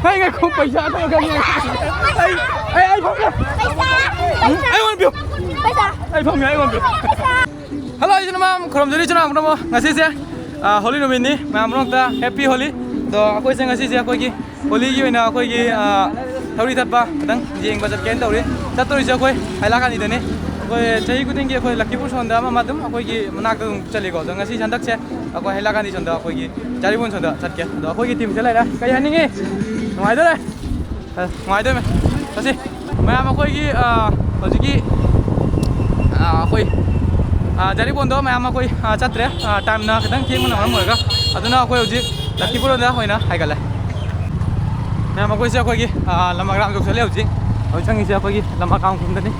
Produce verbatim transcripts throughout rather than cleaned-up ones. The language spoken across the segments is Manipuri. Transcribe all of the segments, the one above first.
ꯑꯩ ꯉꯥꯏꯈꯣ, ꯄꯩꯁꯥ ꯑꯗꯨꯝ ꯈꯪꯉꯦ꯫ ꯑꯩ, ꯑꯩ, ꯑꯩ ꯐꯝꯒꯦ꯫ ꯄꯩꯁꯥ! ꯄꯩꯁꯥ! ꯑꯩꯉꯣꯟꯗ ꯄꯤꯌꯨ꯫ ꯄꯩꯁꯥ! ꯑꯩ ꯐꯝꯒꯦ, ꯑꯩꯉꯣꯟꯗ ꯄꯤꯌꯨ꯫ ꯄꯩꯁꯥ! ꯍꯜꯂꯣ, ꯏꯆꯤꯟ ꯏꯅꯥꯎ ꯈꯨꯔꯨꯝꯖꯔꯤ, ꯏꯆꯤꯟ ꯏꯅꯥꯎ ꯄꯨꯝꯅꯃꯛ꯫ ꯉꯁꯤꯁꯦ, ꯑ, ꯍꯣꯂꯤ ꯅꯨꯃꯤꯠꯅꯤ꯫ ꯃꯌꯥꯝ ꯄꯨꯝꯅꯃꯛꯇ ꯍꯦꯄꯤ ꯍꯣꯂꯤ꯫ ꯑꯗꯣ ꯑꯩꯈꯣꯏꯁꯦ ꯉꯁꯤꯁꯦ ꯑꯩꯈꯣꯏꯒꯤ ꯍꯣꯂꯤꯒꯤ ꯑꯣꯏꯅ ꯑꯩꯈꯣꯏꯒꯤ, ꯑ, ꯊꯧꯔꯤ ꯊꯠꯄ ꯈꯤꯇꯪ ꯌꯦꯡꯕ ꯆꯠꯀꯦꯅ ꯇꯧꯔꯤ꯫ ꯆꯠꯇꯣꯔꯤꯁꯦ ꯑꯩꯈꯣꯏ ꯍꯥꯏꯂꯥꯀꯥꯟꯗꯤꯗꯅꯤ꯫ ꯑꯩꯈꯣꯏ ꯆꯍꯤ ꯈꯨꯗꯤꯡꯒꯤ ꯑꯩꯈꯣꯏ ꯂꯛꯈꯤꯄꯨꯔ ꯁꯣꯟꯗ ꯑꯃ ꯑꯃ ꯑꯗꯨꯝ ꯑꯩꯈꯣꯏꯒꯤ ꯃꯅꯥꯛꯇ ꯑꯗꯨꯝ ꯆꯠꯂꯤꯀꯣ꯫ ꯑꯗꯣ ꯉꯁꯤ ꯍꯟꯗꯛꯁꯦ ꯑꯩꯈꯣꯏ ꯍꯥꯏꯂꯥꯀꯥꯟꯗꯤ ꯁꯣꯟꯗ ꯑꯩꯈꯣꯏꯒꯤ ꯖꯥꯔꯤꯕꯣꯟ ꯁꯣꯟꯗ ꯆꯠꯀꯦ꯫ ꯑꯗꯣ ꯑꯩꯈꯣꯏꯒꯤ ꯇꯤꯝꯁꯦ ꯂꯩꯔꯦ꯫ ꯀꯩ ꯍꯥꯏꯅꯤꯡꯉꯤ? ꯅꯨꯡꯉꯥꯏꯗꯣꯔꯦ꯫ ꯑ, ꯅꯨꯡꯉꯥꯏꯗꯣꯏꯅꯦ꯫ ꯆꯠꯁꯤ꯫ ꯃꯌꯥꯝ ꯑꯩꯈꯣꯏꯒꯤ, ꯑ, ꯍꯧꯖꯤꯛꯀꯤ, ꯑ, ꯑꯩꯈꯣꯏ, ꯑ, ꯖꯥꯔꯤꯕꯣꯟꯗꯣ ꯃꯌꯥꯝ ꯑꯩꯈꯣꯏ, ꯑ, ꯆꯠꯇ꯭ꯔꯦ꯫ ꯑ, ꯇꯥꯏꯝꯅ ꯈꯤꯇꯪ ꯊꯦꯡꯕꯅ ꯃꯔꯝ ꯑꯣꯏꯔꯒ꯫ ꯑꯗꯨꯅ ꯑꯩꯈꯣꯏ ꯍꯧꯖꯤꯛ ꯂꯛꯈꯤꯄꯨꯔꯗ ꯑꯣꯏꯅ ꯍꯥꯏꯒꯠꯂꯦ꯫ ꯃꯌꯥꯝ ꯑꯩꯈꯣꯏꯁꯦ ꯑꯩꯈꯣꯏꯒꯤ, ꯑ, ꯂꯝꯃꯒ꯭ꯔꯥꯝ ꯌꯧꯁꯜꯂꯦ ꯍꯧꯖꯤꯛ꯫ ꯍꯧꯖꯤꯛ ꯆꯪꯉꯤꯁꯦ ꯑꯩꯈꯣꯏꯒꯤ ꯂꯝꯃꯒ꯭ꯔꯥꯝ ꯈꯨꯟꯗꯅꯤ꯫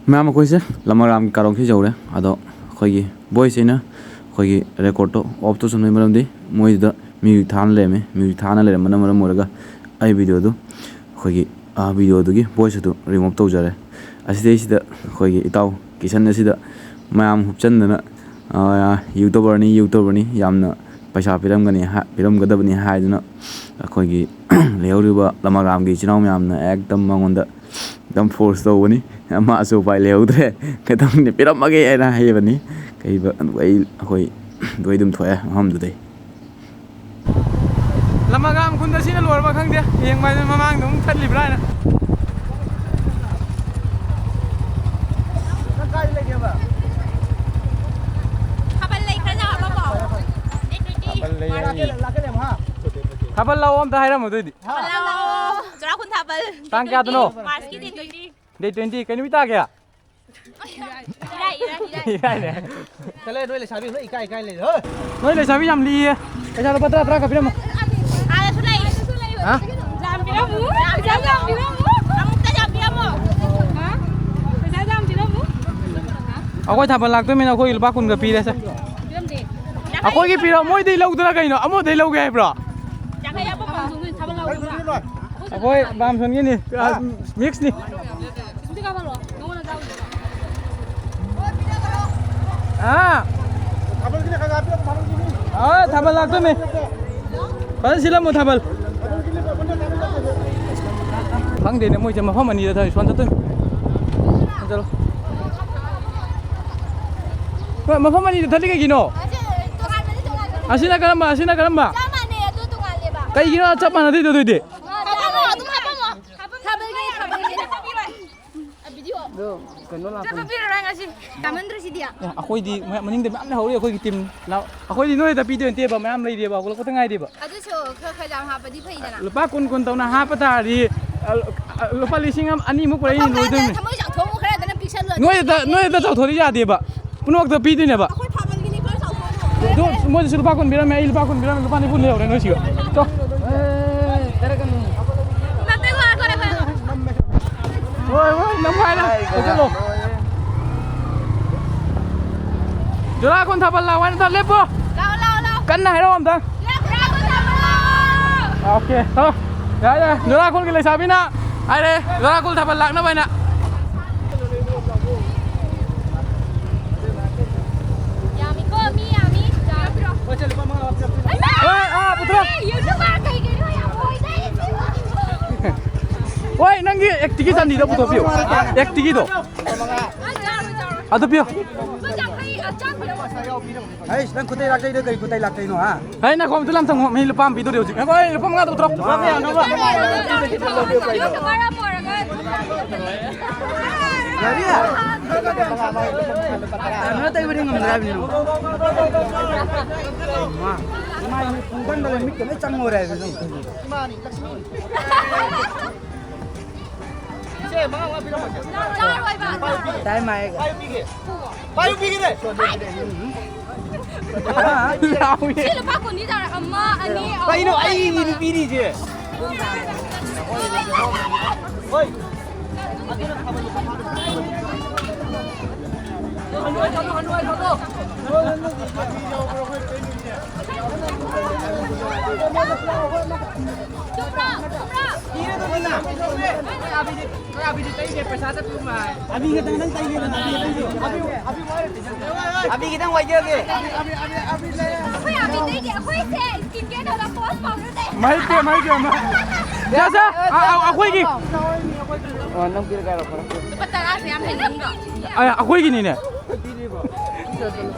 ꯃꯌꯥꯝ ꯑꯩꯈꯣꯏꯁꯦ ꯂꯝꯃꯒ꯭ꯔꯥꯝꯒꯤ ꯀꯥꯔꯣꯡꯁꯤ ꯌꯧꯔꯦ꯫ ꯑꯗꯣ ꯑꯩꯈꯣꯏꯒꯤ ꯚꯣꯏꯁꯁꯤꯅ ꯑꯩꯈꯣꯏꯒꯤ ꯔꯦꯀꯣꯔꯠꯇꯣ ꯑꯣꯐ ꯇꯧꯁꯟꯕꯒꯤ ꯃꯔꯝꯗꯤ ꯃꯣꯏꯗꯨꯗ ꯃ꯭ꯌꯨꯖꯤꯛ ꯊꯥꯅ ꯂꯩꯔꯝꯃꯦ꯫ ꯃ꯭ꯌꯨꯖꯤꯛ ꯊꯥꯅ ꯂꯩꯔꯝꯕꯅ ꯃꯔꯝ ꯑꯣꯏꯔꯒ ꯑꯩ ꯚꯤꯗꯤꯑꯣꯗꯨ ꯑꯩꯈꯣꯏꯒꯤ, ꯑꯥ, ꯚꯤꯗꯤꯑꯣꯗꯨꯒꯤ ꯚꯣꯏꯁ ꯑꯗꯨ ꯔꯤꯃꯨꯚ ꯇꯧꯖꯔꯦ꯫ ꯑꯁꯤꯗꯩꯁꯤꯗ ꯑꯩꯈꯣꯏꯒꯤ ꯏꯇꯥꯎ ꯀꯤꯁꯟ ꯑꯁꯤꯗ ꯃꯌꯥꯝ ꯍꯨꯞꯆꯟꯗꯅ, ꯑꯥ, ꯌꯨꯇꯨꯕꯔꯅꯤ, ꯌꯨꯇꯨꯕꯔꯅꯤ, ꯌꯥꯝꯅ ꯄꯩꯁꯥ ꯄꯤꯔꯝꯒꯅꯤ ꯍꯥ-, ꯄꯤꯔꯝꯒꯗꯕꯅꯤ ꯍꯥꯏꯗꯨꯅ ꯑꯩꯈꯣꯏꯒꯤ ꯂꯩꯍꯧꯔꯤꯕ ꯂꯝꯃꯒ꯭ꯔꯥꯝꯒꯤ ꯏꯆꯤꯟ ꯏꯅꯥꯎ ꯃꯌꯥꯝꯅ ꯑꯦꯛꯗꯝ ꯃꯉꯣꯟꯗ ꯑꯦꯛꯗꯝ ꯐꯣꯔꯁ ꯇꯧꯕꯅꯤ꯫ ꯃꯥꯁꯨ ꯎꯄꯥꯏ ꯂꯩꯍꯧꯗ꯭ꯔꯦ꯫ ꯀꯩꯗꯧꯅꯤ, ꯄꯤꯔꯝꯃꯒꯦ ꯍꯥꯏꯅ ꯍꯥꯏꯕꯅꯤ꯫ ꯀꯩꯕ, ꯑꯗꯨ ꯑꯩ, ꯑꯩꯈꯣꯏ ꯑꯗꯨ ꯑꯩ ꯑꯗꯨꯝ ꯊꯣꯛꯑꯦ ꯃꯐꯝꯗꯨꯗꯩ꯫ ꯂꯝꯃꯒ꯭ꯔꯥꯝ ꯈꯨꯟꯗ ꯁꯤꯅ ꯂꯣꯏꯔꯕ ꯈꯪꯗꯦ꯫ ꯌꯦꯡꯕ ꯍꯥꯏꯗꯨꯅ ꯃꯃꯥꯡꯗ ꯑꯃꯨꯛ ꯊꯠꯂꯤꯕ꯭ꯔꯥ ꯍꯥꯏꯅ꯫ ꯊꯥꯕꯜ ꯂꯩ ꯍꯥꯏꯌꯦ꯫ ꯊꯥꯕꯜ ꯂꯥꯛꯑꯣ ꯑꯝꯇ ꯍꯥꯏꯔꯝꯃꯨ ꯑꯗꯨꯑꯣꯏꯗꯤ꯫ ꯊꯥꯕꯜ ꯂꯥꯛꯑꯣ꯫ ꯆꯨꯔꯥꯈꯨꯟ ꯊꯥꯕꯜ꯫ ꯇꯥꯡ ꯀꯌꯥꯗꯅꯣ? ꯃꯥꯔꯆꯀꯤ ꯗꯦꯠ ꯇ꯭ꯋꯦꯟꯇꯤ꯫ Date twenty. ꯀꯩ ꯅꯨꯃꯤꯠ ꯇꯥꯒꯦ? ꯏꯔꯥꯏ, ꯏꯔꯥꯏ, ꯏꯔꯥꯏ꯫ ꯏꯔꯥꯏꯅꯦ꯫ ꯆꯠꯂꯦ, ꯅꯣꯏ ꯂꯩꯁꯥꯕꯤ ꯂꯣꯏ ꯏꯀꯥꯏ ꯏꯀꯥꯏ ꯂꯩꯔꯦ꯫ ꯍꯣꯏ꯫ ꯅꯣꯏ ꯂꯩꯁꯥꯕꯤ ꯌꯥꯝ ꯂꯤꯌꯦ꯫ ꯄꯩꯁꯥ ꯂꯨꯄꯥ ꯇꯔꯥ, ꯇꯔꯥ ꯈꯛ ꯄꯤꯔꯝꯃꯣ꯫ ꯑꯥꯗꯁꯨ ꯂꯩ꯫ ꯍꯥ? ꯌꯥꯝ ꯄꯤꯔꯝꯃꯨ꯫ ꯄꯩꯁꯥ ꯌꯥꯝ ꯄꯤꯔꯝꯃꯨ꯫ ꯑꯃꯨꯛꯇ ꯌꯥꯝ ꯄꯤꯔꯝꯃꯨ꯫ ꯍꯥ? ꯄꯩꯁꯥ ꯌꯥꯝ ꯄꯤꯔꯝꯃꯨ꯫ ꯑꯩꯈꯣꯏ ꯊꯥꯕꯜ ꯂꯥꯛꯇꯣꯏꯃꯤꯅ ꯑꯩꯈꯣꯏ ꯂꯨꯄꯥ ꯀꯨꯟꯒ ꯄꯤꯔꯦꯁꯦ꯫ ꯄꯤꯔꯝꯗꯦ꯫ ꯑꯩꯈꯣꯏꯒꯤ ꯄꯤꯔꯣ, ꯃꯣꯏꯗꯩ ꯂꯧꯗꯅ ꯀꯩꯅꯣ? ꯑꯃꯗꯩ ꯂꯧꯒꯦ ꯍꯥꯏꯕ꯭ꯔꯣ? ꯌꯥꯡꯈꯩ ꯌꯥꯎꯕ ꯄꯥꯝꯃꯤ꯫ ꯑꯩꯈꯣꯏ ꯕꯥꯝꯁꯣꯟꯒꯤꯅꯤ, ꯑ, ꯃꯤꯛꯁꯅꯤ꯫ ꯑꯥ꯫ ꯑꯥ, ꯊꯥꯕꯜ ꯂꯥꯛꯇꯣꯏꯅꯦ꯫ ꯐꯖꯅ ꯁꯤꯜꯂꯝꯃꯣ ꯊꯥꯕꯜ꯫ ꯈꯪꯗꯦꯅꯦ, ꯃꯣꯏꯁꯦ ꯃꯐꯝ ꯑꯅꯤꯗ ꯊꯥꯗꯣꯏ꯫ ꯁꯣꯝ ꯆꯠꯇꯣꯏꯅꯤ꯫ ꯁꯣꯝ ꯆꯠꯂꯣ꯫ ꯍꯣꯏ, ꯃꯐꯝ ꯑꯅꯤꯗ ꯊꯥꯗꯤ ꯀꯩꯒꯤꯅꯣ? ꯑꯁꯤ ꯇꯣꯉꯥꯟꯕꯅꯤ, ꯇꯣꯉꯥꯟꯕꯅꯤ꯫ ꯑꯁꯤꯅ ꯀꯔꯝꯕ? ꯑꯁꯤꯅ ꯀꯔꯝꯕ? ꯆꯞ ꯃꯥꯟꯅꯩ, ꯑꯗꯨ ꯇꯣꯉꯥꯜꯂꯦꯕ꯫ ꯀꯩꯒꯤꯅꯣ ꯆꯞ ꯃꯥꯟꯅꯗꯣꯏꯗꯣ ꯑꯗꯨꯏꯗꯤ? ꯊꯥꯕꯜꯂꯣ, ꯑꯗꯨꯝ ꯍꯥꯞꯄꯝꯃꯣ꯫ ꯊꯥꯕꯜꯒꯤ, ꯊꯥꯕꯜꯒꯤ꯫ ꯑꯗꯣ ꯀꯩꯅꯣ ꯂꯥꯛꯄꯅꯤ꯫ ꯆꯠꯄ ꯄꯤꯔꯔꯣꯏ ꯉꯁꯤ꯫ ꯌꯥꯝꯃꯟꯗ꯭ꯔꯣ ꯁꯤꯗꯤ? ꯑꯦ, ꯑꯩꯈꯣꯏꯗꯤ ꯃ-, ꯃꯅꯤꯡꯗ ꯃꯌꯥꯝ ꯂꯩꯍꯧꯔꯤ, ꯑꯩꯈꯣꯏꯒꯤ ꯇꯤꯝ꯫ ꯂꯥꯛ-, ꯑꯩꯈꯣꯏꯗꯤ ꯅꯣꯏꯗ ꯄꯤꯗꯣꯏ ꯅꯠꯇꯦꯕ, ꯃꯌꯥꯝ ꯂꯩꯔꯤꯑꯕ, ꯍꯧꯒꯠꯂꯛꯄꯗ ꯉꯥꯏꯔꯤꯕ꯫ ꯑꯗꯨꯁꯨ ꯈꯔ ꯈꯔ ꯌꯥꯝ ꯍꯥꯞꯄꯗꯤ ꯐꯩꯗꯅ꯫ ꯂꯨꯄꯥ ꯀꯨꯟ ꯀꯨꯟ ꯇꯧꯅ ꯍꯥꯞꯄ ꯇꯥꯔꯗꯤ, ꯑ, ꯑ, ꯂꯨꯄꯥ ꯂꯤꯁꯤꯡ ꯑꯃ, ꯑꯅꯤꯃꯨꯛ ꯄꯨꯔꯛꯏ ꯃꯐꯝ ꯈꯔꯗ ꯂꯣꯏꯗꯣꯏꯅꯦ꯫ ꯊꯃꯣꯏ ꯆꯥꯎꯊꯣꯛꯑꯝꯃꯣ, ꯈꯔꯗꯅ ꯄꯤꯛꯁꯜꯂꯣ꯫ ꯅꯣꯏꯗ, ꯅꯣꯏꯗ ꯆꯥꯎꯊꯣꯛꯑꯗꯤ ꯌꯥꯗꯦꯕ꯫ ꯄꯨꯝꯅꯃꯛꯇ ꯄꯤꯗꯣꯏꯅꯦꯕ꯫ ꯑꯩꯈꯣꯏ ꯊꯥꯕꯜꯒꯤꯅꯤ, ꯈꯔ ꯆꯥꯎꯊꯣꯛꯑꯝꯃꯣ꯫ ꯑꯗꯨ ꯃꯣꯏꯗꯁꯨ ꯂꯨꯄꯥ ꯀꯨꯟ ꯄꯤꯔꯝꯃꯦ, ꯑꯩ ꯂꯨꯄꯥ ꯀꯨꯟ ꯄꯤꯔꯝꯃꯦ, ꯂꯨꯄꯥ ꯅꯤꯐꯨ ꯂꯩꯍꯧꯔꯦ ꯅꯣꯏꯁꯤꯒ꯫ ꯇꯣ꯫ ꯅꯠꯇꯦꯀꯣ, ꯑꯩꯈꯣꯏ, ꯑꯩꯈꯣꯏ꯫ ꯍꯣꯏ, ꯍꯣꯏ, ꯅꯝꯈꯥꯏꯔꯦ꯫ ꯆꯠꯂꯣ꯫ ꯖꯨꯔꯥ ꯀꯨꯟ ꯊꯥꯕꯜ ꯂꯥꯛꯑꯣ ꯍꯥꯏꯅ ꯂꯦꯞꯄꯣ꯫ ꯂꯥꯛꯑꯣ, ꯂꯥꯛꯑꯣ, ꯂꯥꯛꯑꯣ꯫ ꯀꯟꯅ ꯍꯥꯏꯔꯛꯑꯣ ꯑꯝꯇꯪ꯫ ꯖꯨꯔꯥ ꯀꯨꯟ ꯊꯥꯕꯜ ꯂꯥꯛꯑꯣ꯫ ꯑꯣꯀꯦ, ꯊꯝꯃꯣ꯫ ꯌꯥꯔꯦ, ꯌꯥꯔꯦ꯫ ꯖꯨꯔꯥ ꯀꯨꯟꯒꯤ ꯂꯩꯁꯥꯕꯤꯅ ꯍꯥꯏꯔꯦ, ꯖꯨꯔꯥ ꯀꯨꯟ ꯊꯥꯕꯜ ꯂꯥꯛꯅꯕ ꯍꯥꯏꯅ꯫ ꯌꯥꯝꯃꯤꯀꯣ, ꯃꯤ ꯌꯥꯝꯃꯤ꯫ ꯍꯣꯏ, ꯑꯥ, ꯄꯨꯊꯣꯛ꯫ YouTuber ꯀꯩꯀꯩꯅꯣ ꯌꯥꯝ ꯑꯣꯏꯅꯩ꯫ ꯍꯣꯏ, ꯅꯪꯒꯤ ꯑꯦꯛꯇꯤꯒꯤ ꯆꯥꯟꯗꯤꯗꯣ ꯄꯨꯊꯣꯛꯄꯤꯌꯨ꯫ ꯑꯦꯛꯇꯤꯒꯤꯗꯣ꯫ ꯑꯗꯨ ꯄꯤꯌꯨ꯫ ꯂꯨꯄꯥ ꯌꯥꯡꯈꯩ, ꯑ, ꯆꯥꯝ ꯄꯤꯔꯝꯃꯣ꯫ ꯑꯩꯁ, ꯅꯪ ꯈꯨꯠꯇꯩ ꯂꯥꯛꯇꯩꯗꯣ ꯀꯩ ꯈꯨꯠꯇꯩ ꯂꯥꯛꯇꯩꯅꯣ, ꯍꯥ? ꯍꯩ, ꯅꯥꯈꯣꯡ ꯑꯝꯇ ꯂꯥꯝꯊꯝꯃꯣ꯫ ꯃꯤ ꯂꯨꯄꯥ ꯑꯃ ꯄꯤꯗꯧꯔꯤ ꯍꯧꯖꯤꯛ꯫ ꯉꯥꯏꯈꯣ, ꯑꯩ ꯂꯨꯄꯥ ꯃꯉꯥꯗꯣ ꯄꯨꯊꯣꯔꯛꯑꯣ꯫ ꯂꯨꯄꯥ ꯀꯌꯥꯅꯣꯕ? ꯌꯥꯔꯤ? ꯀꯩꯅꯣ ꯇꯩꯕꯗꯤ ꯉꯝꯗ꯭ꯔꯦ ꯍꯥꯏꯕꯅꯤ ꯅꯪ꯫ ꯃꯥ, ꯃꯥ ꯄꯨꯡ ꯀꯟꯗ ꯂꯩ, ꯃꯤꯠꯀ ꯂꯣꯏ ꯆꯪꯉꯨꯔꯦ ꯍꯥꯏꯕꯅꯤ ꯅꯪ꯫ ꯏꯆꯦ, ꯃꯉꯥ, ꯃꯉꯥ ꯄꯤꯔꯝꯃꯣ, ꯏꯆꯦ꯫ ꯆꯥꯔꯣꯏꯕ꯫ ꯄꯥꯏꯌꯨ ꯄꯤꯒꯦ꯫ ꯇꯥꯏ ꯃꯥꯏ꯫ ꯄꯥꯏꯌꯨ ꯄꯤꯒꯦ꯫ ꯄꯥꯏꯌꯨ ꯄꯤꯒꯦꯅꯦ꯫ ꯂꯥꯎꯏ꯫ ꯁꯤ ꯂꯨꯄꯥ ꯀꯨꯟꯗꯤ ꯇꯥꯔꯦ꯫ ꯑꯃ, ꯑꯅꯤ, ꯑꯍꯨꯝ, ꯀꯩꯅꯣ, ꯃꯔꯤ, ꯑꯩꯒꯤ ꯃꯉꯥ꯫ ꯅꯨꯄꯤꯅꯤ, ꯏꯆꯦ꯫ ꯍꯣꯏ꯫ ꯆꯨꯝꯕ꯭ꯔꯥ? ꯆꯨꯝꯕ꯭ꯔꯥ? ꯄꯤꯔꯗꯕꯅꯤꯅ꯫ ꯑꯕꯤ ꯈꯤꯇꯪ ꯅꯪ ꯇꯩꯒꯦꯗꯅ, ꯑꯕꯤ, ꯑꯕꯤ, ꯑꯕꯤ, ꯑꯕꯤ ꯈꯤꯇꯪ ꯋꯥꯏꯖꯒꯦ꯫ ꯑꯕꯤ, ꯑꯕꯤ, ꯑꯕꯤ, ꯑꯕꯤ ꯂꯩ꯫ ꯑꯩꯈꯣꯏ ꯃꯤꯇꯩꯒꯤ ꯑꯩꯈꯣꯏꯁꯦ ꯁ꯭ꯀꯤꯟ ꯀꯦꯌꯔ ꯇꯧꯕ ꯄꯣꯁ ꯄꯥꯎꯗꯔꯁꯦ꯫ ꯃꯍꯩ ꯄꯦ, ꯃꯍꯩ ꯄꯦ, ꯃꯍꯩ꯫ ꯁꯦ, ꯁꯦ, ꯑ, ꯑ, ꯑꯩꯈꯣꯏꯒꯤ꯫ ꯑꯣ, ꯅꯪ ꯄꯤꯔꯒꯦ ꯍꯥꯏꯔꯣ, ꯈꯔ꯫ ꯂꯨꯄꯥ ꯇꯔꯥꯁꯦ ꯌꯥꯝ ꯍꯦꯟꯖꯤꯟꯗ꯭ꯔꯣ? ꯑ, ꯑꯩꯈꯣꯏꯒꯤꯅꯤꯅꯦ꯫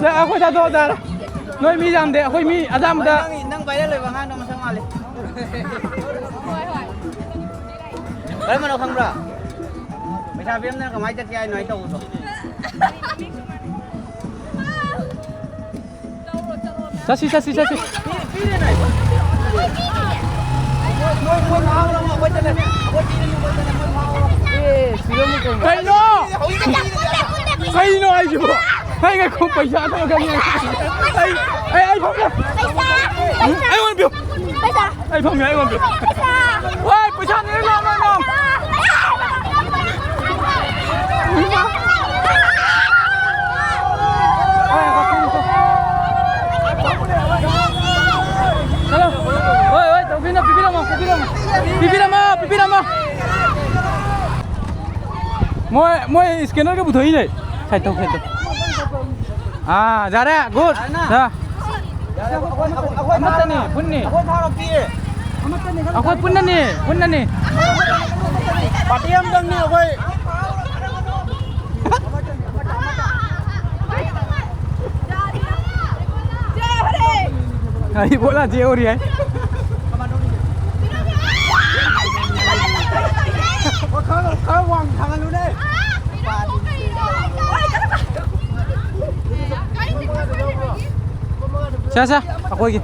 ꯁꯦ, ꯑꯩꯈꯣꯏ ꯊꯥꯗꯣꯛꯑꯣ ꯇꯥꯔꯦ꯫ ꯅꯣꯏ ꯃꯤ ꯌꯥꯝꯗꯦ, ꯑꯩꯈꯣꯏ ꯃꯤ ꯑꯆꯥꯝꯕꯗ꯫ ꯅꯪ, ꯅꯪ viral ꯑꯣꯏꯕ ꯑꯉꯥꯡꯗꯣ ꯃꯁꯛ ꯃꯥꯜꯂꯦ꯫ ꯍꯣꯏ, ꯍꯣꯏ꯫ ꯀꯔꯝꯕꯅꯣ ꯈꯪꯕ꯭ꯔꯥ? ꯄꯩꯁꯥ ꯄꯤꯔꯝꯗꯅ ꯀꯃꯥꯏꯅ ꯆꯠꯀꯦ ꯍꯥꯏꯅꯣ ꯑꯩ ꯇꯧꯕꯗꯣ? ꯆꯠꯁꯤ, ꯆꯠꯁꯤ, ꯆꯠꯁꯤ꯫ ꯀꯩꯅꯣ? ꯀꯩꯅꯣ ꯍꯥꯏꯁꯤꯕꯣ? ꯑꯩ ꯉꯥꯏꯈꯣ, ꯄꯩꯁꯥ ꯑꯝꯇ ꯈꯪꯉꯦ꯫ ꯑꯩ, ꯑꯩ, ꯑꯩ ꯐꯝꯒꯦ꯫ ꯑꯩꯉꯣꯟꯗ ꯄꯤꯌꯨ꯫ ꯑꯩ ꯐꯝꯒꯦ, ꯑꯩꯉꯣꯟꯗ ꯄꯤꯌꯨ꯫ ꯋꯥꯏ, ꯄꯩꯁꯥ ꯅꯦ, ꯂꯥꯎ, ꯂꯥꯎ, ꯂꯥꯎ꯫ ꯍꯜꯂꯣ꯫ ꯍꯣꯏ, ꯍꯣꯏ, ꯇꯧꯕꯤꯔꯝꯃꯣ, ꯄꯤꯕꯤꯔꯝꯃꯣ, ꯄꯤꯕꯤꯔꯝꯃꯣ꯫ ꯄꯤꯕꯤꯔꯝꯃꯣ, ꯄꯤꯕꯤꯔꯝꯃꯣ꯫ ꯃꯣꯏ, ꯃꯣꯏ scannerꯒ ꯄꯨꯊꯣꯛꯏꯅꯦ꯫ ꯁꯥꯏ ꯇꯧ, ꯁꯥꯏ ꯇꯧ꯫ ꯑꯥ, ꯌꯥꯔꯦ, good꯫ ꯑꯥ꯫ ꯑꯃꯠꯇꯅꯤ, ꯄꯨꯟꯅꯤ꯫ ꯑꯩꯈꯣꯏ ꯄꯨꯟꯅꯅꯤ, ꯄꯨꯟꯅꯅꯤ꯫ Party ꯑꯃꯇꯪꯅꯤ ꯑꯩꯈꯣꯏ꯫ ꯑꯩ ꯕꯣꯂꯥ ꯆꯦ ꯎꯔꯤ ꯍꯥꯏ꯫ ꯈꯔ, ꯈꯔ ꯋꯥꯡ ꯊꯥꯡꯍꯜꯂꯨꯅꯦ꯫ ꯁꯦ, ꯁꯦ, ꯑꯩꯈꯣꯏꯒꯤ꯫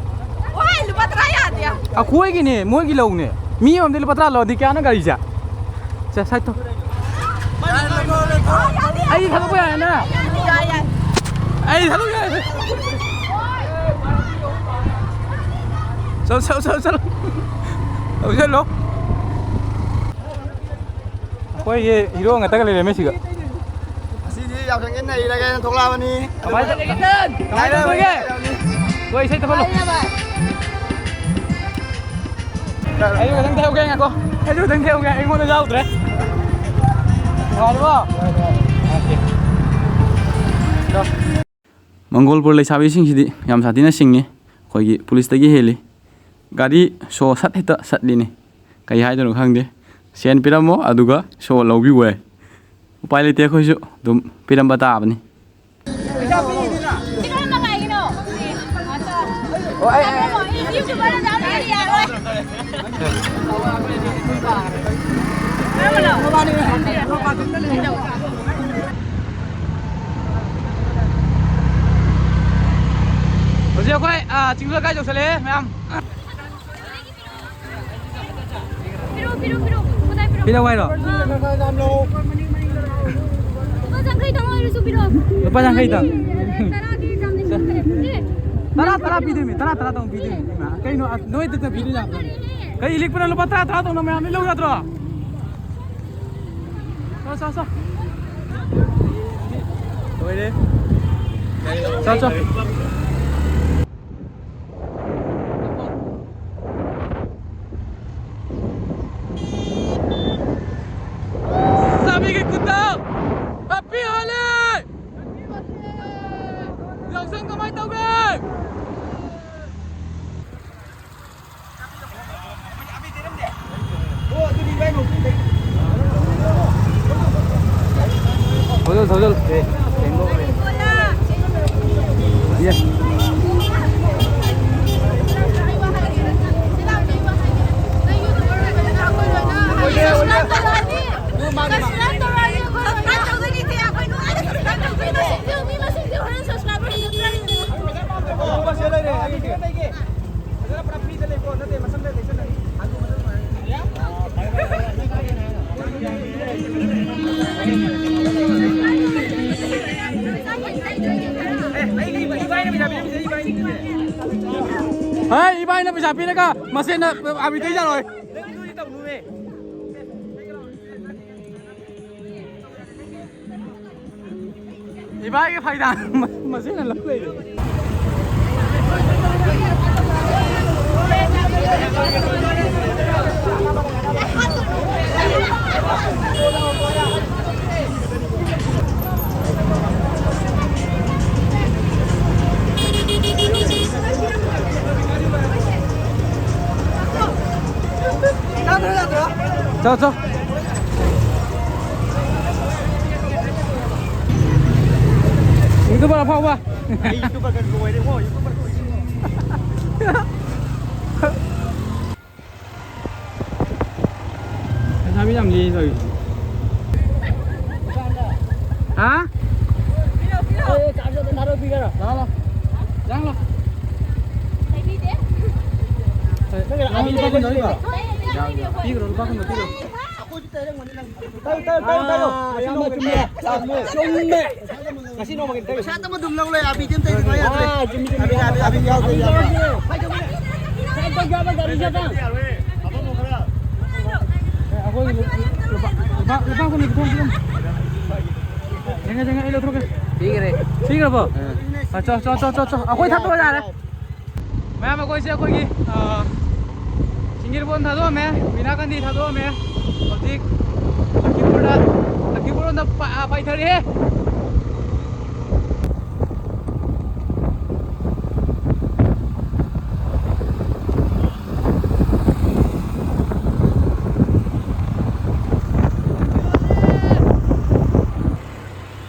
ꯑꯩꯈꯣꯏꯒꯤꯅꯦ, ꯃꯣꯏꯒꯤ ꯂꯧꯅꯦ꯫ ꯃꯤ ꯑꯃꯗꯤ ꯂꯨꯄꯥ ꯇꯔꯥ ꯂꯧꯔꯗꯤ ꯀꯌꯥꯅ ꯒꯥꯔꯤꯁꯦ? ꯁꯦ, ꯁꯥꯏꯠ ꯇꯧ꯫ ꯑꯩ ꯊꯥꯗꯣꯛꯄ ꯌꯥꯔꯦꯅ? ꯑꯩ ꯊꯥꯗꯣꯛꯄ ꯌꯥꯔꯦ꯫ ꯆꯠꯂꯣ, ꯆꯠꯂꯣ, ꯆꯠꯂꯣ, ꯆꯠꯂꯣ꯫ ꯇꯧꯁꯜꯂꯣ꯫ ꯑꯩꯈꯣꯏꯒꯤ ꯍꯤꯔꯣ ꯉꯥꯛꯇꯒ ꯂꯩꯔꯝꯃꯦ ꯁꯤꯒ꯫ ꯉꯁꯤꯗꯤ ꯌꯥꯎꯁꯪꯒꯤ ꯅꯩꯔꯒꯦꯅ ꯊꯣꯛꯂꯛꯑꯕꯅꯤ꯫ ꯀꯃꯥꯏꯅ ꯇꯧ-, ꯀꯃꯥꯏꯅ ꯇꯧꯗꯣꯏꯒꯦ? ꯍꯣꯏ, ꯏꯁꯩ ꯇꯞꯍꯜꯂꯣ꯫ ꯑꯩꯁꯨ ꯈꯤꯇꯪ ꯇꯧꯍꯧꯒꯦ, ꯉꯥꯏꯈꯣ꯫ ꯑꯩꯁꯨ ꯈꯤꯇꯪ ꯇꯧꯍꯧꯒꯦ, ꯑꯩꯉꯣꯟꯗ ꯌꯥꯎꯗ꯭ꯔꯦ꯫ ꯅꯨꯡꯉꯥꯏꯔꯤꯕꯣ? ꯃꯪꯒꯣꯜꯄꯨꯔ ꯂꯩꯁꯥꯕꯤꯁꯤꯡꯁꯤꯗꯤ ꯌꯥꯝ ꯁꯥꯊꯤꯅ ꯁꯤꯡꯉꯤ꯫ ꯑꯩꯈꯣꯏꯒꯤ ꯄꯨꯂꯤꯁꯇꯒꯤ ꯍꯦꯜꯂꯤ꯫ ꯒꯥꯔꯤ ꯁꯣ ꯁꯠ ꯍꯦꯛꯇ ꯁꯠꯂꯤꯅꯤ꯫ ꯀꯩ ꯍꯥꯏꯗꯣꯏꯅꯣ ꯈꯪꯗꯦ꯫ ꯁꯦꯟ ꯄꯤꯔꯝꯃꯣ, ꯑꯗꯨꯒ ꯁꯣ ꯂꯧꯕꯤꯌꯨ ꯍꯥꯏ꯫ ꯎꯄꯥꯏ ꯂꯩꯇꯦ, ꯑꯩꯈꯣꯏꯁꯨ ꯑꯗꯨꯝ ꯄꯤꯔꯝꯕ ꯇꯥꯕꯅꯤ꯫ ꯍꯧꯖꯤꯛ ꯑꯩꯈꯣꯏ, ꯑ, ꯆꯤꯡꯗ ꯀꯥꯏ ꯌꯧꯁꯜꯂꯛꯑꯦ ꯃꯌꯥꯝ꯫ ꯄꯤꯔꯛꯑꯣ, ꯄꯤꯔꯛꯑꯣ, ꯄꯤꯔꯛꯑꯣ꯫ ꯀꯗꯥꯏ ꯄꯤꯔꯛꯑꯣ? ꯄꯤꯔꯛꯑꯣ ꯍꯥꯏꯔꯣ? ꯑꯥ꯫ ꯂꯨꯄꯥ ꯌꯥꯡꯈꯩ ꯇꯪ ꯑꯣꯏꯔꯁꯨ ꯄꯤꯔꯛꯑꯣ꯫ ꯂꯨꯄꯥ ꯌꯥꯡꯈꯩ ꯇꯪ꯫ ꯇꯔꯥꯗꯤ ꯌꯥꯝꯅ ꯂꯤꯛꯄꯅꯦ꯫ ꯑꯦ꯫ ꯇꯔꯥ, ꯇꯔꯥ ꯄꯤꯗꯣꯏꯅꯦ, ꯇꯔꯥ, ꯇꯔꯥ ꯇꯧ ꯄꯤꯗꯣꯏꯅꯦ꯫ ꯏꯃꯥ, ꯀꯩꯅꯣ, ꯑꯁ, ꯅꯣꯏꯗꯇ ꯄꯤꯗꯣꯏ ꯌꯥꯕ꯭ꯔꯣ? ꯀꯩ ꯂꯤꯛꯄꯅ ꯂꯨꯄꯥ ꯇꯔꯥ, ꯇꯔꯥ ꯇꯧꯅ ꯃꯌꯥꯝ ꯂꯧ ꯌꯥꯗ꯭ꯔꯣ? ꯆꯣ, ꯆꯣ, ꯆꯣ꯫ ꯂꯣꯏꯔꯦ꯫ ꯆꯣ, ꯆꯣ꯫ ꯆꯥꯕꯤꯒꯤ ꯈꯨꯠꯇ ꯍꯦꯄꯤ ꯍꯣꯂꯤ! ꯌꯥꯎꯁꯪ ꯀꯃꯥꯏ ꯇꯧꯒꯦ? ꯊꯧꯖꯜ, ꯊꯧꯖꯜ꯫ ꯌꯦ꯫ ꯐꯖꯅ ꯄꯨꯔꯥ ꯐ꯭ꯔꯤꯗ ꯂꯩꯀꯣ, ꯅꯠꯇꯦ, ꯃꯁꯝꯗ ꯇꯩꯁꯟꯅꯅꯤ꯫ ꯑꯦ, ꯑꯩꯒꯤ ꯏꯕꯥꯏꯅ ꯄꯩꯁꯥ ꯄꯤꯔꯝꯃꯤꯁꯦ, ꯏꯕꯥꯏꯅꯤ꯫ ꯍꯦ, ꯏꯕꯥꯏꯅ ꯄꯩꯁꯥ ꯄꯤꯔꯒ ꯃꯁꯦꯟꯅ ꯑꯕꯤ ꯇꯩꯖꯔꯣꯏ꯫ ꯅꯪ ꯑꯗꯨꯗꯤ ꯇꯧꯅꯨꯃꯦ꯫ ꯏꯕꯥꯏꯒꯤ ꯐꯥꯏꯗꯥ ꯃꯁꯤꯅ ꯂꯧ ꯂꯩꯔꯦ꯫ ꯆꯣ, ꯆꯣ꯫ YouTuber ꯑꯐꯥꯎꯕ꯫ ꯑꯩ YouTuber ꯀ ꯂꯣꯏꯔꯦ, ꯍꯣ, YouTuber ꯀ ꯂꯣꯏꯔꯦ꯫ ꯂꯩꯁꯥꯕꯤ ꯌꯥꯝ ꯂꯦꯡꯉꯤ ꯇꯧꯔꯤꯁꯦ꯫ ꯍꯥ? ꯂꯥꯛꯑꯣ, ꯂꯥꯛꯑꯣ꯫ ꯂꯥꯛꯑꯣ, ꯂꯥꯛꯑꯣ꯫ ꯂꯩꯕꯤꯗꯦ꯫ ꯅꯪꯒꯤ ꯂꯨꯄꯥ ꯀꯨꯟꯗꯣ ꯄꯤꯈ꯭ꯔꯣ꯫ ꯄꯤꯈ꯭ꯔꯣ, ꯂꯨꯄꯥ ꯀꯨꯟꯗꯣ ꯄꯤꯈ꯭ꯔꯣ꯫ ꯇꯥꯏꯌꯣ, ꯇꯥꯏꯌꯣ, ꯇꯥꯏꯌꯣ, ꯇꯥꯏꯌꯣ꯫ ꯑꯥ, ꯉꯁꯤ ꯏꯌꯥꯝꯕ ꯅꯣꯡꯃꯒꯤ ꯆꯨꯝꯃꯦ꯫ ꯆꯨꯝꯃꯦ꯫ ꯉꯁꯤ ꯅꯣꯡꯃꯒꯤ ꯇꯥꯏꯌꯣ꯫ ꯄꯩꯁꯥ ꯑꯃ ꯑꯗꯨꯝ ꯂꯧ ꯂꯩ, ꯑꯕꯤꯗꯤ ꯑꯝꯇ ꯌꯥꯗ꯭ꯔꯦ꯫ ꯑꯥ, ꯆꯨꯝꯃꯤ, ꯆꯨꯝꯃꯤ꯫ ꯑꯕꯤ, ꯑꯕꯤ, ꯑꯕꯤ ꯌꯥꯎꯗ꯭ꯔꯦ, ꯌꯥꯗ꯭ꯔꯦ꯫ ꯁꯥꯏꯠꯇ ꯌꯥꯕ ꯒꯥꯔꯤ ꯆꯠꯄ꯫ ꯑꯦ, ꯑꯩꯈꯣꯏꯒꯤ ꯂꯨꯄꯥ, ꯂꯨꯄꯥ, ꯂꯨꯄꯥ ꯀꯨꯟꯒꯤ ꯄꯤꯊꯣꯛꯑꯣ, ꯄꯤꯊꯣꯛꯑꯣ꯫ ꯌꯦꯡꯉꯦ, ꯌꯦꯡꯉꯦ, ꯑꯩ ꯂꯧꯊꯣꯛꯀꯦ꯫ ꯄꯤꯈ꯭ꯔꯦ꯫ ꯄꯤꯈ꯭ꯔꯕꯣ? ꯑꯥ꯫ ꯑꯥ, ꯆꯣ, ꯆꯣ, ꯆꯣ, ꯆꯣ, ꯆꯣ꯫ ꯑꯩꯈꯣꯏ ꯊꯥꯗꯣꯛꯑꯣ ꯌꯥꯔꯦ꯫ ꯃꯌꯥꯝ ꯑꯩꯈꯣꯏꯁꯦ ꯑꯩꯈꯣꯏꯒꯤ, ꯑ, ꯁꯤꯡꯒꯤꯔꯕꯣꯟ ꯊꯥꯗꯣꯛꯑꯝꯃꯦ, ꯕꯤꯅꯥ ꯒꯥꯟꯙꯤ ꯊꯥꯗꯣꯛꯑꯝꯃꯦ꯫ ꯍꯧꯖꯤꯛ ꯂꯈꯤꯄꯨꯔꯗ, ꯂꯈꯤꯄꯨꯔ ꯂꯣꯝꯗ ꯄ-, ꯑ, ꯄꯥꯏꯊꯔꯛꯑꯦ꯫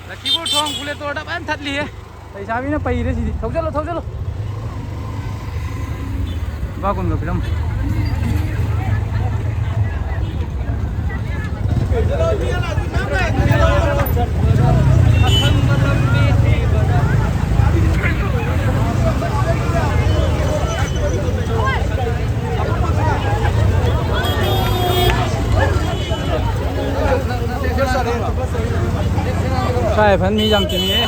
ꯂꯈꯤꯄꯨꯔ ꯊꯣꯡ ꯄꯨꯂꯦꯇꯣꯔꯗ ꯐꯖꯅ ꯊꯠꯂꯤꯍꯦ꯫ ꯂꯩꯁꯥꯕꯤꯅ ꯄꯩꯔꯦ ꯁꯤꯗꯤ꯫ ꯊꯧꯖꯜꯂꯣ, ꯊꯧꯖꯜꯂꯣ꯫ ꯂꯨꯄꯥ ꯀꯨꯟꯒ ꯄꯤꯔꯝꯃꯨ꯫ ꯁ꯭ꯋꯥꯏ ꯐꯟ ꯃꯤ ꯌꯥꯝ ꯇꯤꯡꯉꯤꯍꯦ꯫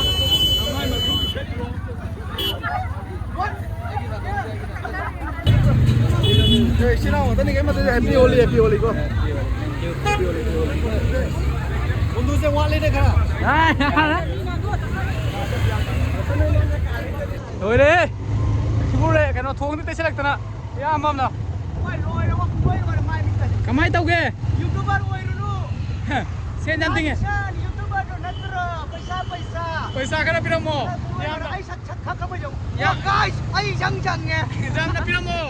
ꯑꯦ, ꯏꯆꯤꯟ ꯏꯅꯥꯎ ꯉꯥꯛꯇꯅꯤ, ꯀꯩꯝ ꯅꯠꯇꯦ꯫ Happy Holi, Happy Holi ꯀꯣ꯫ Happy Holi, Happy Holi꯫ ꯀꯨꯟꯗꯨꯁꯦ ꯋꯥꯠꯂꯤꯗ ꯈꯔ꯫ ꯂꯣꯏꯔꯦꯍꯦ꯫ ꯁꯤꯕꯨ ꯂꯣꯏꯔꯦ, ꯀꯩꯅꯣ, ꯊꯣꯡꯗ ꯇꯩꯁꯜꯂꯛꯇꯅ꯫ ꯏꯌꯥꯝꯕ ꯑꯃꯅ꯫ ꯍꯣꯏ, ꯂꯣꯏꯔꯦ, ꯄꯨꯡꯂꯣꯏ ꯂꯣꯏꯔꯦ, ꯃꯥꯏ ꯃꯤꯠ ꯇꯥꯁꯤꯜꯂꯦ꯫ ꯀꯃꯥꯏ ꯇꯧꯒꯦ? YouTuber ꯑꯣꯏꯔꯨꯅꯨ꯫ ꯁꯦꯟ ꯌꯥꯝ ꯇꯤꯡꯉꯦ꯫ ꯁꯦꯟ, YouTuberꯗꯣ ꯅꯠꯇ꯭ꯔꯣ? ꯄꯩꯁꯥ, ꯄꯩꯁꯥ꯫ ꯄꯩꯁꯥ ꯈꯔ ꯄꯤꯔꯝꯃꯣ꯫ ꯄꯨꯡꯂꯣꯏ ꯂꯣꯏꯔꯦ, ꯏꯌꯥꯝꯕ꯫ ꯑꯩ ꯁꯛ, ꯁꯛ ꯈꯪꯉꯕ ꯌꯦꯡꯉꯨ꯫ ꯌꯥꯝ ꯒꯥꯏꯁ, ꯑꯩ ꯏꯁꯪ ꯁꯪꯉꯦ꯫ ꯌꯥꯝꯅ ꯄꯤꯔꯝꯃꯣ꯫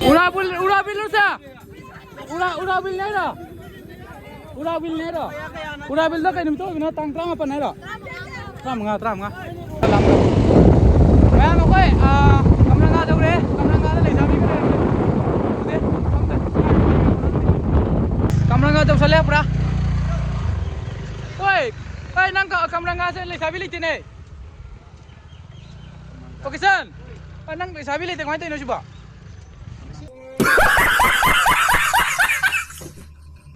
ꯎꯔꯥꯕꯨꯜ, ꯎꯔꯥꯕꯤꯜꯂꯨꯁꯦ꯫ ꯎꯔꯥ, ꯎꯔꯥꯕꯤꯜꯅꯦ ꯍꯥꯏꯔꯣ? ꯎꯔꯥꯕꯤꯜꯅꯦ ꯍꯥꯏꯔꯣ? ꯎꯔꯥꯕꯤꯜꯗ ꯀꯩ ꯅꯨꯃꯤꯠꯇ ꯑꯣꯏꯕꯅꯣ? ꯇꯥꯡ ꯇꯔꯥꯃꯥꯄꯟ ꯍꯥꯏꯔꯣ? ꯇꯔꯥꯃꯉꯥ, ꯇꯔꯥꯃꯉꯥ꯫ ꯃꯌꯥꯝ ꯑꯩꯈꯣꯏ, ꯑꯥ, ꯀꯝꯔꯪꯒꯥ ꯌꯧꯔꯦ꯫ ꯀꯝꯔꯪꯒꯥꯗ ꯂꯩꯁꯥꯕꯤ ꯈꯔ ꯂꯩꯔꯝꯃꯦ꯫ ꯎꯗꯦ, ꯈꯪꯗꯦ꯫ ꯀꯝꯔꯪꯒꯥ ꯌꯧꯁꯜꯂꯦ ꯄꯨꯔꯥ꯫ ꯍꯣꯏ, ꯍꯣꯏ, ꯅꯪ ꯀ-, ꯀꯝꯔꯪꯒꯥꯁꯦ ꯂꯩꯁꯥꯕꯤ ꯂꯩꯇꯦꯅꯦ꯫ ꯄꯥꯀꯤꯁꯇꯥꯟ! ꯑ, ꯅꯪ ꯂꯩꯁꯥꯕꯤ ꯂꯩꯇꯦ, ꯀꯃꯥꯏꯅ ꯇꯧꯔꯤꯅꯣ ꯁꯤꯕꯣ?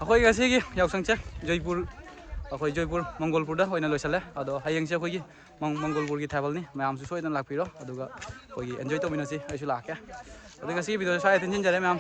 ꯑꯩꯈꯣꯏ ꯉꯁꯤꯒꯤ ꯌꯥꯎꯁꯪꯁꯦ ꯖꯣꯏꯄꯨꯔ, ꯑꯩꯈꯣꯏ ꯖꯣꯏꯄꯨꯔ ꯃꯪꯒꯣꯜꯄꯨꯔꯗ ꯑꯣꯏꯅ ꯂꯣꯏꯁꯤꯜꯂꯦ꯫ ꯑꯗꯣ ꯍꯌꯦꯡꯁꯦ ꯑꯩꯈꯣꯏꯒꯤ ꯃꯪ-, ꯃꯪꯒꯣꯜꯄꯨꯔꯒꯤ ꯊꯥꯕꯜꯅꯤ꯫ ꯃꯌꯥꯝꯁꯨ ꯁꯣꯏꯗꯅ ꯂꯥꯛꯄꯤꯔꯣ, ꯑꯗꯨꯒ ꯑꯩꯈꯣꯏꯒꯤ enjoy ꯇꯧꯃꯤꯟꯅꯁꯤ꯫ ꯑꯩꯁꯨ ꯂꯥꯛꯀꯦ꯫ ꯑꯗꯣ ꯉꯁꯤꯒꯤ video ꯁ꯭ꯋꯥꯏꯗ ꯊꯤꯟꯖꯤꯟꯖꯔꯦ ꯃꯌꯥꯝ꯫